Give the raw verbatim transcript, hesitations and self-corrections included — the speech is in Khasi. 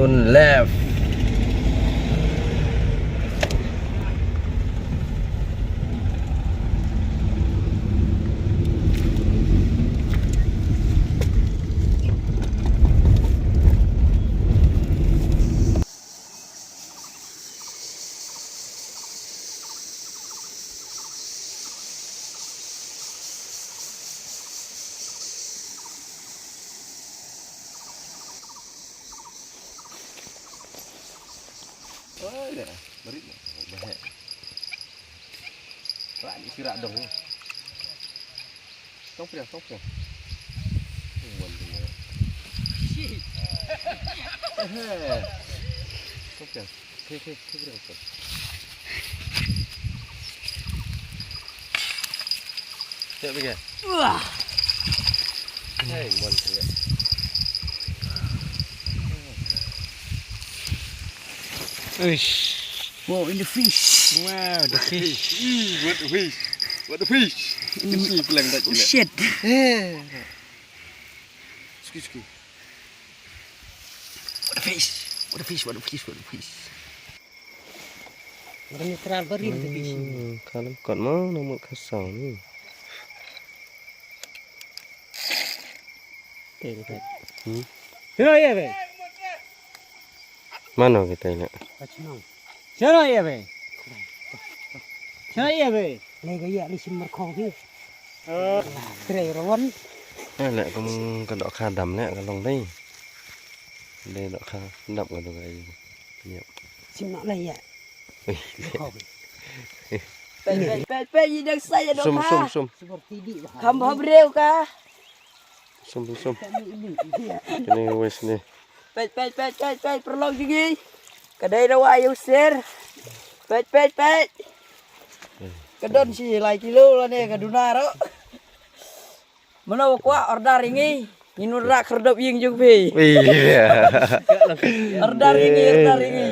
Turn left. Oi, dah. Berit dah. Dah. Rak ni sirak dong. Tong pria, tong pria. Mon dia. Shit. Eh. Tong pria. Okey, okey, okey, okey. Cek pergi. Wah. Hei, mon pria. Uish. Wow, in the fish. Wow, the fish. Ih, what a fish. What a fish. Ini pelang tak. Oh, shit. Eh. Suki, suki. What a fish. What a fish, what a fish, what a fish. Ngam trai barit the fish. Hmm, ka la kot mo, na mut ka saw ni. Te, te. Hmm. Sino ye be? Mano kita ina? Kachnong. Sino ye be? Sino ye be? Lei ka ïa li shim markhong hi. Trei rawan. Eh, leh kum ka dohkha dam leh ka long dei. Dei dohkha dap ka dong ai. Yep. Shim noh lei ïa. Markhong. Peit, peit, peit, peit, i dang sai ïa dohkha. Sum, sum, sum. Kham bha briew ka. Sum, sum, sum. Kine wes ni. Peit, peit, peit, peit, peit, paralok jong ngi. Ka dei da wai u ser. Peit, peit, peit. Ka don shi lai kilo lane ka duna ruh. Mano ba kwah order ïa ngi. Ngin wanrah khyrdop ïing jong phi. Iya. Order ïa ngi, order ïa ngi.